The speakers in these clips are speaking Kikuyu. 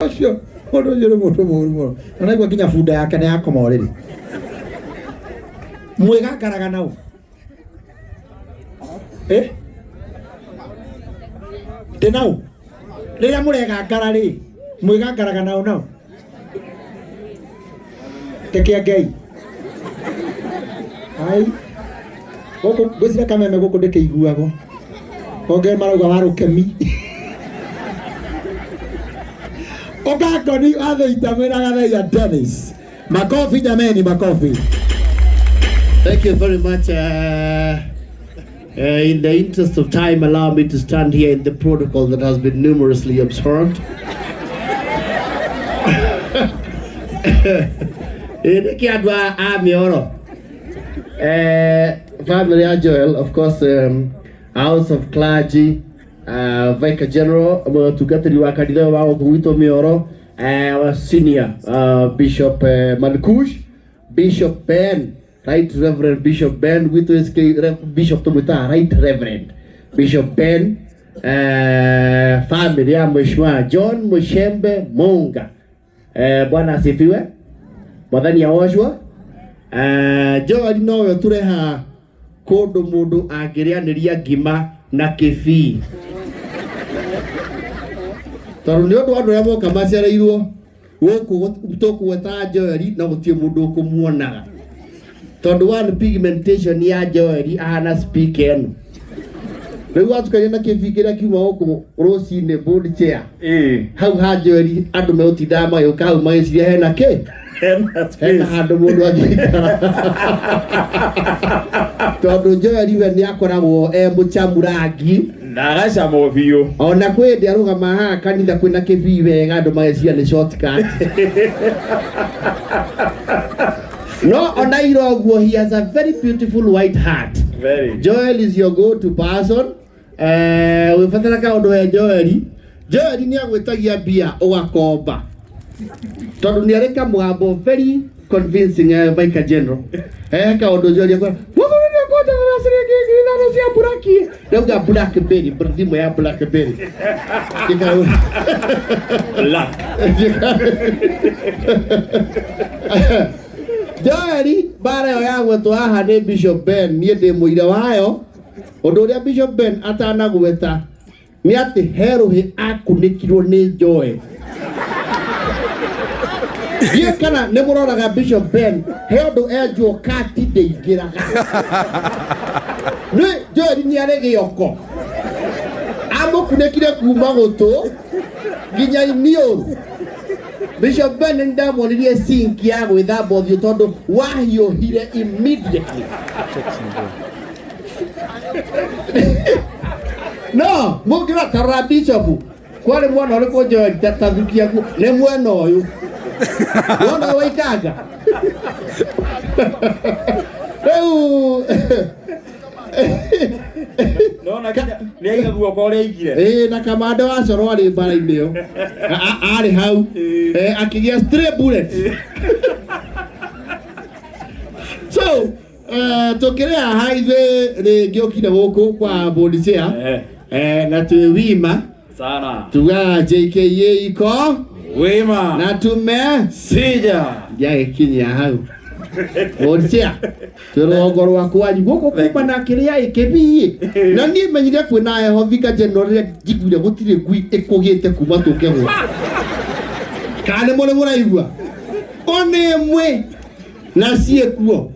Ũcio mũndũ ũcio nĩ mũndũ mũru mũno. Na naigua nginya bunda yake nĩ yakoma ũrĩrĩ. Mwĩgangaraga nau? Eh? Ndĩ nau? Rĩrĩa mũregangara rĩ, mwĩgangaraga nao nao? Tekia Ngai. Ai. Gũkũ ngwĩciria kameme gũkũ ndĩkĩiguagwo. Onge marauga wa rũkemi. Ũkangoni wa Thĩita mwĩna Gathaiya Dennis. Makofi jameni, makofi. Thank you very much. In the interest of time, allow me to stand here in the protocol that has been numerously observed. Nĩkĩ andũ a mĩoro. Family ya Joel, of course, House of Clergy, Vicar General, mũtungatĩri wa kanitha ũyũ wa gũkũ gwitũ mĩoro, our senior Bishop Mankush, Bishop Ben, Right Reverend Bishop Ben gwitũ SK Bishop tũmwĩtaga Right Reverend Bishop Ben, family ya Mheshimiwa John Mushembe Munga. Bwana asifiwe. Mwathani agoocwo. Joel nowe tũrehaga kũndũ mũndũ angĩrĩanĩria ngima na kĩbii, tondũ nĩ ũndũ andũ arĩa moka macereirwo gũkũ tũkũgwetaga Joel no gũtirĩ mũndũ ũkũmuonaga, tondũ one pigmentation ya Joel ahana speaker ĩno rĩu watukania na kĩbii kĩrĩa kiuma gũkũ rũcinĩ, board chair. Hau ha Joel andũ megũtindaga magĩũka hau magĩciria hena kĩ, hena handũ mũndũ angĩikara, tondũ Joel we nĩ akoragwo e mũcamu rangi. Na agacama biũ. Ona kwĩ hĩndĩ arũgama haha kanitha kwĩna kĩbii wega, andũ mageciria nĩ shortcut. No ona ira ũguo, he has a very beautiful white heart. Very. Joel is your go to person. Wĩbatara kaũndũ he Joel. Joel nĩ agwĩtagia mbia ũgakomba, tondũ nĩ arĩ kamũgambo very convincing. Vicar General, kaũndũ Joel akwĩra, "Mũthuri nĩ akwanjagĩra ciringi 5,000 cia buraki." Ndauga Blackberry, thimũ ya Blackberry. Black. Joel, mbara ĩyo ya gwetwo haha nĩ Bishop Ben, niĩ ndĩ mũira wayo. Ũndũ ũrĩa Bishop Ben atanagweta nĩ atĩ he rũhĩ akunĩkirwo nĩ Joel. Ndiũĩ kana nĩ mũroraga Bishop Ben, he ũndũ enjwo kati ndĩingĩraga. Nĩ Joel nĩ arĩ gĩoko, amũkunĩkire kuma gũtũ nginya iniũrũ. Bishop Ben nĩ ndamuonirie sink ya gwĩthamba ũthiũ, tondũ wahiũhire immediately. No mũngĩrora tarora Bishop, kwarĩ mwana ũrĩkũ Joel tathukia guo? Nĩ mwena ũyũ wona ũyũ waikanga rĩu. Nona nginya nĩ aiga guoko ũrĩa aigire. Ĩĩ, na kamanda wa coro arĩ mbara-inĩ ĩyo. Arĩ hau. Akĩgĩa stray bullets. So tũkĩrĩ haha ithuĩ rĩngĩ ũkire gũkũ kwa board chair. Na twĩ wima. Sana. Tugaga JKA iko wima na tume sija ndiagĩkinyia hau. Board chair, twĩ rũgongo rwa kwanyu gũkũ kuma na kĩrĩa ĩkĩbii, na niĩ menyire kwĩna heho Thika General rĩrĩa njiguire gũtirĩ ngui ĩkũgĩte kuma tũke gũkũ. Kana nĩ mũrĩ mũraigua ona ĩmwe na ciĩkuo?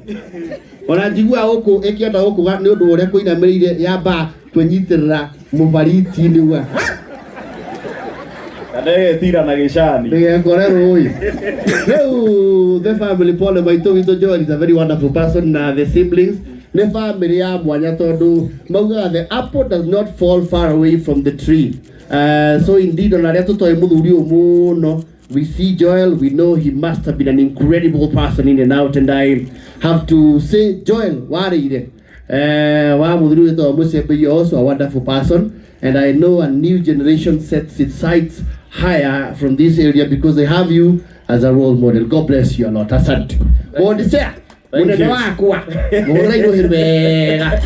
Ona njiguaga gũkũ ĩkĩenda gũkũga nĩ ũndũ wa ũrĩa kũinamĩrĩire, yamba kwĩnyitĩrĩra mũbariti-inĩ wa Kana ĩgetira na gĩcani. Ndĩgekore rũĩ. Rĩu the family, pole maitũ witũ. Joel is a very wonderful person, na the siblings nĩ family ya mwanya, tondũ maugaga the apple does not fall far away from the tree. So indeed, ona arĩa tũtoĩ mũthuri ũyũ mũno, we see Joel, we know he must have been an incredible person in and out. And I have to say, Joel warĩire wa mũthuri wĩtagwo Mũcembe, you are also a wonderful person. And I know a new generation sets its sights higher from this area because they have you as a role model. God bless you a lot. Asante. Board chair, Thank mũnene you. wakwa, mũhũrĩra irũhĩ wega.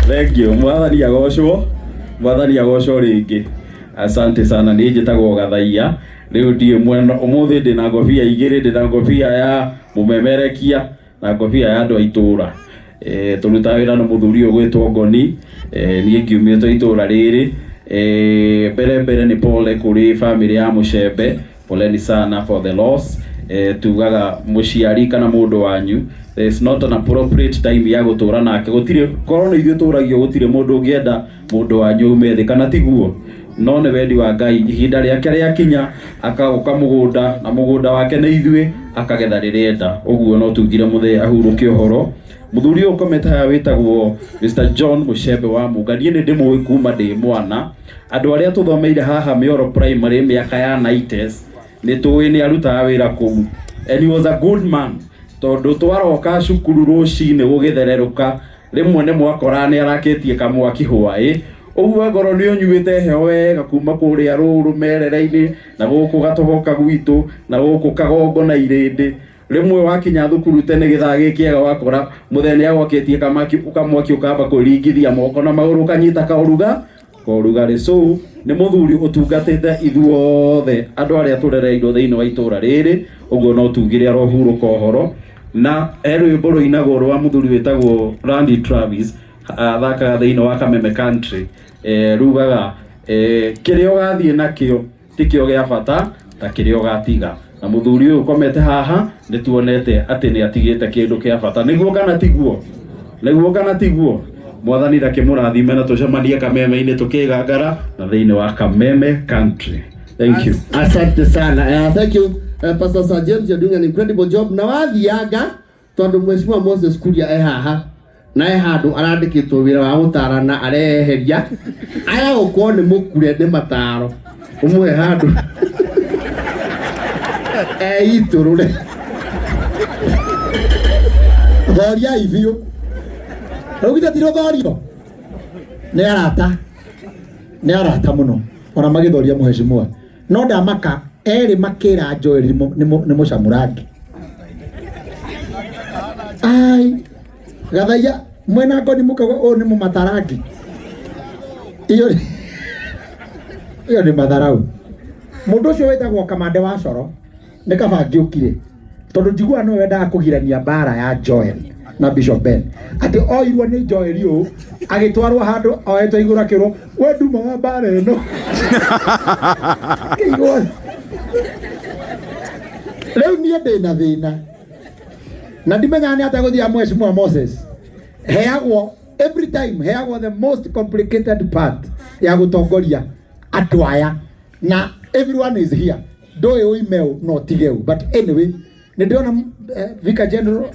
Thank you. Mwathani agocwo. Mwathani agocwo rĩngĩ. Asante sana. Niĩ njĩtagwo Gathaiya. Rĩu ndiĩ mwena ũmũthĩ ndĩna ngobia igĩrĩ, ndĩna ngobia ya mũmemerekia na ngobia ya andũ a itũra. Tũrutaga wĩra na mũthuri ũyũ gwĩtwo Ngoni. Niĩ ngiumĩte itũra rĩrĩ. Mbere mbere nĩ pole kũrĩ family ya Mũcembe, poleni sana for the loss. Tugaga mũciari kana mũndũ wanyu, there is not an appropriate time ya gũtũra nake. Gũtirĩ, korwo nĩ ithuĩ tũragio, gũtirĩ mũndũ ũngĩenda mũndũ wanyu aume thĩ, kana tiguo? No nĩ wendi wa Ngai, ihinda rĩake rĩakinya akagoka mũgũnda, na mũgũnda wake nĩ ithuĩ, akagetha rĩrĩa enda. Ũguo no tugire mũthee ahurũke ũhoro. Mũthuri ũyũ ũkomete haha wĩtagwo Mr. John Mũcembe wa Munga, niĩ nĩ ndĩmũĩ kuma ndĩ mwana. Andũ arĩa tũthomeire haha Mĩoro Primary mĩaka ya 90s nĩ tũĩ nĩ arutaga wĩra kũu, and he was a good man, tondũ twaroka cukuru rũcinĩ gũgĩthererũka, rĩmwe nĩ mwakora nĩ arakĩtie kamwaki hwaĩ ũguo, ngorwo nĩ ũnyuĩte heho wega kuma kũrĩa rũrũ merere-inĩ na gũkũ gatogoka gwitũ na gũkũ kagongo na irĩndĩ. Rĩmwe wakinya thukuru tene gĩthaa gĩkĩega, wakora mũthee nĩ agwakĩtie kamaki kamwaki, ũkamba kwĩringithia moko na magũrũ, ũkanyita kaũruga korugarĩ. So nĩ mũthuri ũtungatĩte ithuothe andũ arĩa tũrereirwo thĩinĩ wa itũra rĩrĩ. Ũguo no tugire arohurũka ũhoro. Na he rwĩmbo rũinagwo rwa mũthuri wĩtagwo Randy Travis, athakaga thĩinĩ wa Kameme Country, rugaga kĩrĩa ũgathiĩ nakĩo tikĩo gĩa bata ta kĩrĩa ũgatiga. Na mũthuri ũyũ ũkomete haha nĩ tuonete atĩ nĩ atigĩte kĩndũ kĩa bata. Nĩguo kana tiguo? Nĩguo kana tiguo? Mwathani ndakĩmũrathime, na tũcemanie Kameme-inĩ tũkĩgangara na thĩinĩ wa Kameme Country. Thank you. Asante sana. Thank you. Pastor Sir James, you're doing an incredible job. Na wathianga tondu Mheshimiwa Moses Kuria e haha na e handũ arandĩkĩtwo wĩra wa gũtarana, areheria aya gũkorwo nĩ mũkure nĩ mataro, ũmũhe handũ eitũrũre. Thoriai biũ rĩu, githĩ ti rũthorio? Nĩ arata, nĩ arata mũno, ona magĩthoria mũheshimiwa no ndamaka erĩ makĩra Joel nĩ mũcamurangi. Ai gathaia mwena ngoni mũkauga ũyũ nĩ mũmatarangi. Iyo nĩ matharau. Mũndũ ũcio wĩtagwo Kamande wa Coro nĩ kaba ngĩũkire, tondũ njiguaga nĩwe wendaga kũgirania mbara ya Joel na Bishop Ben, atĩ oirwo nĩ Joel ũũ agĩtwarwo handũ oetwo igũrũ, akĩrwo we nduma wa mbara ĩno. Kĩigua rĩu niĩ ndĩna thĩna na ndimenyaga nĩ atĩa gũthiaga. Mheshimiwa Moses heagwo every time, heagwo the most complicated part ya gũtongoria andũ aya, na everyone is here, ndũĩ ũime ũ no tige ũ. But anyway, nĩ ndĩrona Vicar General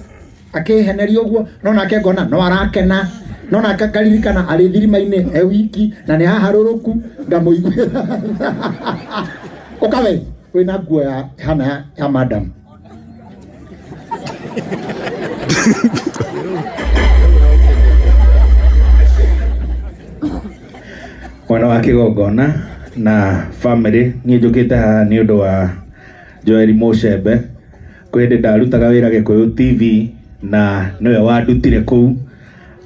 akĩheneria ũguo, no nake ngona no arakena, no nake ngaririkana arĩ thirima-inĩ e wiki na nĩ haharũrũku, ngamũiguĩra. Ũkawe wĩna nguo ya hana ya madam. Mwena wa kĩgongona na family, niĩ njũkĩte haha nĩ ũndũ wa Joel Mũcembe. Kwĩ hĩndĩ ndarutaga wĩra Gĩkũyũ TV na nĩwe wandutire kũu,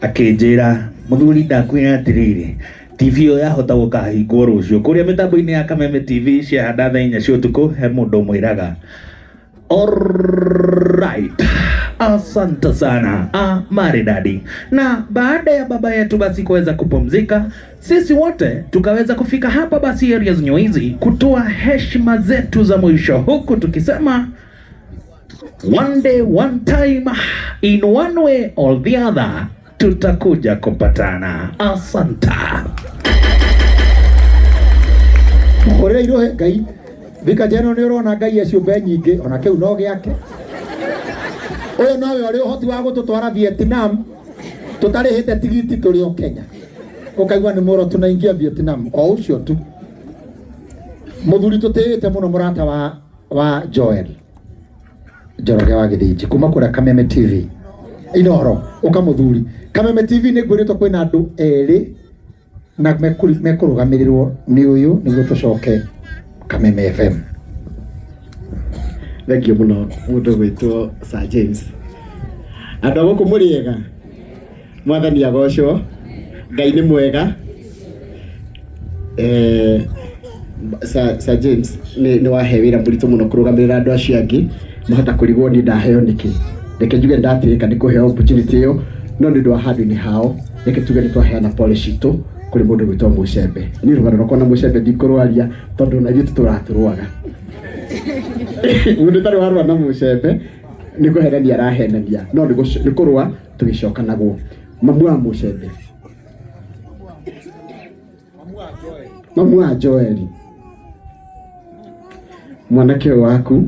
akĩnjĩra, "Mũthuri, ndakwĩra atĩrĩrĩ, TV ĩyo yahota gũkahingwo rũciũ." Kũrĩa mĩtambo-inĩ ya Kameme TV ciahanda thaa 4 cia ũtukũ, he mũndũ ũmwĩraga Alright. Asante sana. Ah, maridadi. Na baada ya baba yetu basi kuweza kupumzika, sisi wote tukaweza kufika hapa basi areas Nyuizi kutoa heshima zetu za mwisho, huku tukisema one day, one time, in one way or the other tutakuja kupatana. Asante. Hũrĩra irohe Ngai. Vicar General, nĩ ũrona Ngai e ciũmbe nyingĩ, ona kĩu no gĩake. Ũyũ nowe ũrĩ ũhoti wa gũtũtwara Vietnam tũtarĩhĩte tigiti tũrĩ o Kenya, ũkaigua nĩ mũro tunaingia Vietnam. O ũcio tu mũthuri tũtĩĩte mũno, mũrata wa Joel Njoroge wa Gĩthĩnji kuma kũrĩa Kameme TV Inooro. Ũka mũthuri. Kameme TV nĩ ngwĩrĩtwo kwĩna andũ erĩ na mekũrũgamĩrĩrwo nĩ ũyũ nĩguo tũcoke Kameme FM. Thank you mũno, mũndũ gwĩtwo Sir James. Andũ a gũkũ, mũrĩ ega? Mwathani agocwo. Ngai nĩ mwega. Sir James nĩ wahe wĩra mũritũ mũno kũrũgamĩrĩra andũ acio angĩ mahota kũrigwo niĩ ndaheo nĩkĩ. Reke njuge ndatĩĩka nĩ kũheo opportunity ĩyo, no nĩ ũndũ wa handũ-inĩ hao reke tuge nĩ twaheana pole citũ kũrĩ mũndũ gwĩtwo Mũcembe. Niĩ rũgano rwakwa na Mũcembe ndikũrwaria tondũ na ithuĩ tũtũraga tũrũaga. Mũndũ ũtarĩ warũa na Mũcembe nĩ kũhenania arahenania, no nĩ kũrũa tũgĩcokanagwo. Mamu wa Mũcembe, mamu wa Joeli, mwanake ũyũ waku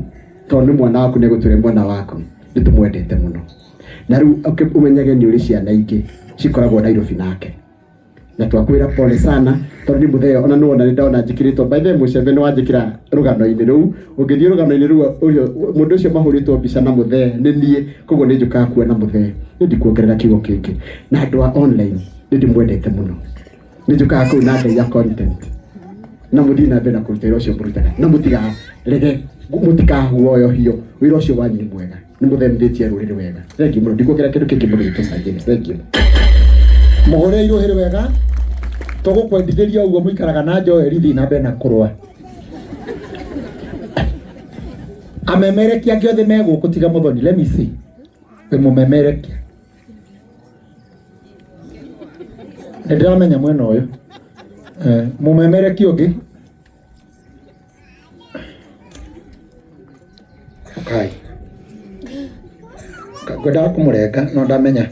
tondũ nĩ mwana waku nĩ egũtũre mwana waku, nĩ tũmwendete mũno. Na rĩu ũmenyage nĩ ũrĩ ciana ingĩ cikoragwo Nairobi nake, na twakwĩra pole sana tondũ nĩ mũthee ona nĩwona nĩ ndona njĩkĩrĩtwo. By the way, Mũcembe nĩ wanjĩkĩra rũgano-inĩ rũu. Ũngĩthiĩ rũgano-inĩ rũu ũrĩa mũndũ ũcio mahũrĩtwo mbica na mũthee nĩ niĩ, koguo nĩ njũkaga kuona mũthee. Nĩ ndikuongerera kiugo kĩngĩ. Na andũ a online nĩ ndĩmwendete mũno, nĩ njũkaga kũu na ngai ya content, na mũthiĩ na mbere na kũruta wĩra ũcio mũrutaga, na mũtikarege, mũtikahuoyohio. Wĩra ũcio wanyu nĩ mwega, nĩ mũthemithĩtie rũrĩrĩ wega. Thank you mũno, ndikuongerera kĩndũ kĩngĩ mũndũ gwĩtwo Sir James. Thank you. Mũhũre iruhĩrĩ wega, tũgũkwendithĩria ũguo mũikaraga na Joeli, thiĩ na mbere na kũrũa. Amemerekia angĩ othe me gũkũ tiga Mũthoni. Let me see, wĩ mũmemerekia? Nĩ ndĩramenya mwena ũyũ. Mũmemerekia ũngĩ Kai. Ngwendaga kũmũrenga no ndamenya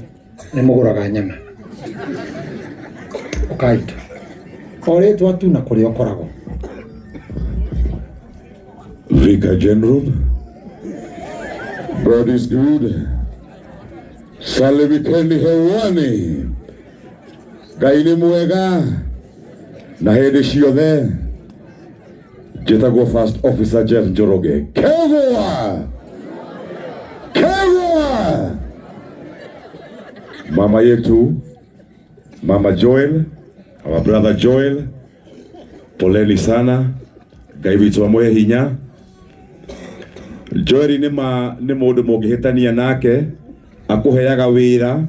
nĩ mũgũraga nyama. Ũkai tu. O rĩtwa tu na kũrĩa ũkoragwo. Vicar General, God is good. Salimikeni hewani. Ngai nĩ mwega na hĩndĩ ciothe. Njĩtagwo First Officer Jeff Njoroge. Kegwa! Kegwa! Mama yetu, Mama Joel, our brother Joel, poleni sana. Ngai witũ amũhe hinya. Joel nĩ ma nĩ mũndũ mũngĩhĩtania nake, akũheaga wĩra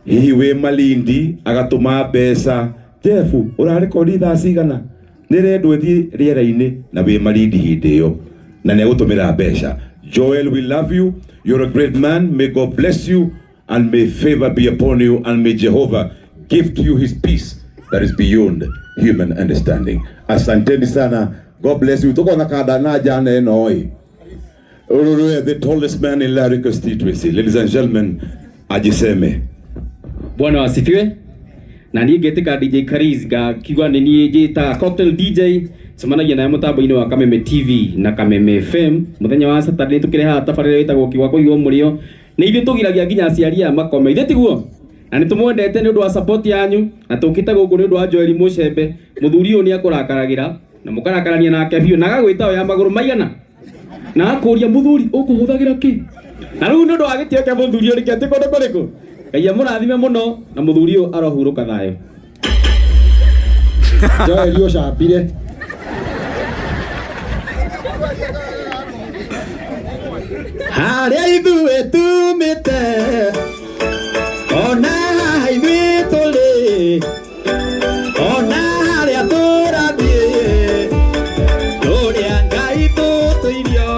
hihi wĩ Malindi, agatũma mbeca. Jeff, ũrarekodi thaa cigana? Nĩrendwo ĩthiĩ rĩera-inĩ na wĩ Malindi hĩndĩ ĩyo, na nĩ egũtũmĩra mbeca. Joel, we love you. You're a great man. May God bless you and may favor be upon you, and may Jehovah give to you his peace that is beyond human understanding. Asanteni sana. God bless you. Tukona kada na jana ĩno ĩ. Ururu, the tallest man in Lari constituency. Ladies and gentlemen, ajiseme. Bwana wasifiwe. Na niĩ ngĩtĩka DJ Kariz ngakiuga nĩ niĩ njĩtaga Cocktail DJ, cemanagia naye mũtambo-inĩ wa Kameme TV na Kameme FM mũthenya wa Saturday, tũkĩrehaga tabarĩra ĩtagwo Kiugo Kũigua Mũrĩo. Nĩ ithuĩ tũgiragia nginya aciari aya makome, ithuĩ tiguo, na nĩ tũmwendete nĩ ũndũ wa support yanyu, na tũkĩte gũkũ nĩ ũndũ wa Joel Mũcembe. Mũthuri ũyũ nĩ akũrakaragĩra na mũkarakarania nake biũ, na agagwĩta ya magũrũ maigana na akũria mũthuri ũkũhũthagĩra kĩ. Na rĩu nĩ ũndũ wa gĩtĩo kĩa mũthuri ũyũ nĩkĩo atĩ kũndũ kũrĩkũ. Ngai amũrathime mũno, na mũthuri ũyũ arohurũka thayũ. Joel ũcambire. Harĩa ithuĩ tumĩte ona haha ithuĩ tũrĩ ona harĩa tũrathiĩ tũrĩa Ngai tũtũirio.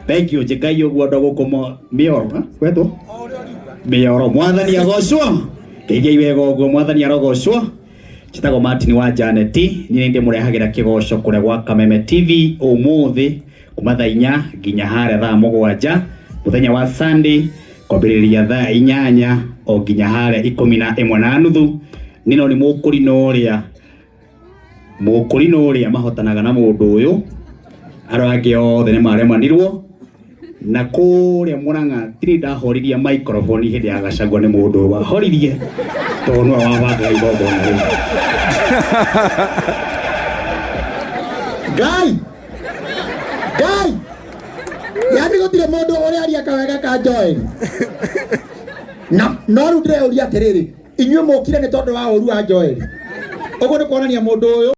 Thank you. Njĩkai ũguo andũ gũkũ mĩoro kwetwo mĩoro. Mwathani agocwo. Ngeithiai wega ũguo. Mwathani arogocwo. Njĩtagwo Martin wa Janet, niĩ nĩ ndĩmũrehagĩra kĩgoco kũrĩa gwa Kameme TV ũmũthĩ kuma thaa 4 nginya harĩa thaa 7, mũthenya wa Sunday kwambĩrĩria thaa 8 o nginya harĩa 11:30. Nĩ no nĩ mũkũrinũ ũrĩa mũkũrinũ ũrĩa mahotanaga na mũndũ ũyũ, arĩa angĩ othe nĩ maremanirwo. Na kũrĩa Murang'a tirĩ ndahoririe microphone hĩndĩ ya Gachagua, nĩ mũndũ ũyũ wahoririe tondũ nĩwe wabangaga igongona rĩu. Ngai! Ngai! Yani gũtirĩ mũndũ ũrĩaria kawega ka Joel. Na no rĩu ndĩreyũria atĩrĩrĩ, inyuĩ mũkire nĩ tondũ wa ũru wa Joel. Ũguo nĩ kuonania mũndũ ũyũ